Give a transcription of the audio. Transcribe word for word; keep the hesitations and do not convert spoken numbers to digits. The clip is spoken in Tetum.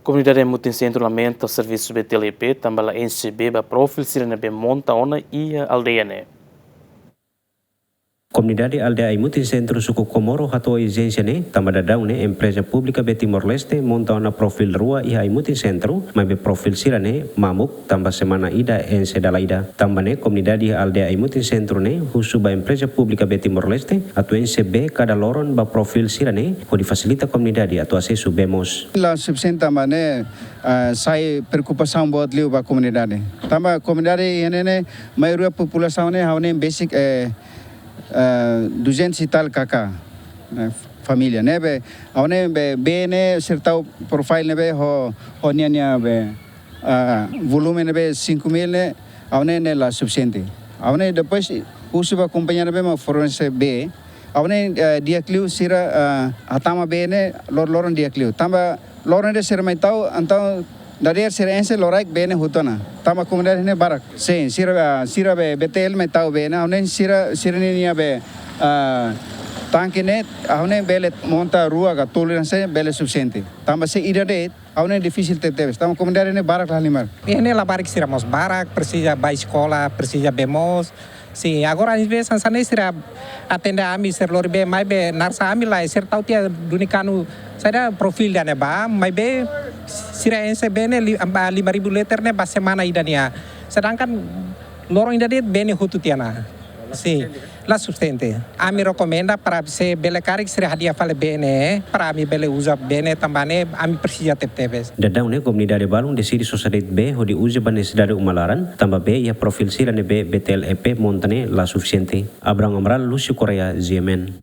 Komunidade Aimutin Sentru lamenta servisu B T L E P tanba la enxe bee ba profil sira ne'ebé monta ona iha aldeia ne'e. Komunidade aldeia Aimutin Sentru, suku Comoro, hato'o ezijénsia ne'e tanba daudaun ne'e empreza públika B Timor-Leste monta ona profil rua iha Aimutin Sentru, maibé profil sira-ne'e mamuk tanba semana ida enxe dala ida. Tanba ne'e komunidade iha aldeia Aimutin Sentru ne'e husu ba empreza públika B Timor-Leste atu enxe bee kada loron ba profil sira-ne'e hodi fasilita komunidade atu asesu bee moos. La sufisiente tanba ne'e, ah, sai preokupasaun boot liu ba komunidade. Tanba komunidade iha ne'e ne'e maioria populasaun ne'e ha'u ne'e besik, eh, eh, duzentos e tal K K, eh, família. Ne'ebé ha'u ne'e bee, bee ne'e sira tau profil ne'ebé ho, ho ninia, ninia bee, ah, volume ne'ebé cinco mil ne'e, ha'u ne'e ne'e la sufisiente. Ha'u ne'e depois husu ba kompañia ne'ebé mak fornese bee. Ha'u ne'e, eh, di'ak liu sira, eh, hatama bee ne'e lor-, loron di'ak liu. Tanba loron ida sira mai tau, entaun dadeer sira enxe loraik bee ne'e hotu ona. Tanba komunidade ne'e barak. Sin, sira, ah, sira bee B T L mai tau bee ne'e, ha'u ne'e sira, sira-ninia bee, ah, tanke ne'e, ha'u ne'e bele monta rua ka tolu hanesan bele sufisiente. Tanba se ida de'it, ha'u ne'e difisil tebetebes. Tanba komunidade ne'e barak la halimar. Iha ne'e labarik sira mós barak, presiza ba eskola, presiza bee moos. Sin, agora às vezes hanesan ne'e sira atende ami, sira lori bee, maibé naran sá ami lae, sira tau tiha duni kanu, saida, profil ida-ne'e ba, maibé sira enxe bee ne'e li-, ba lima ribu liter ne'e ba semana ida nian. Sedangkan loron ida de'it bee ne'e hotu tiha ona. Sin, la sufisiente. Ami rekomenda para se bele karik sira hadi'a fali bee ne'e, para ami bele uza bee ne'e tanba ne'e ami presiza tebetebes. Daudaun ne'e komunidade balun deside sosa de'it bee hodi uza ba nesesidade uma laran, tanba bee iha profil sira ne'ebé B T L E P monta ne'e la sufisiente. Abraham Amaral, Lúcio Correia, G M N.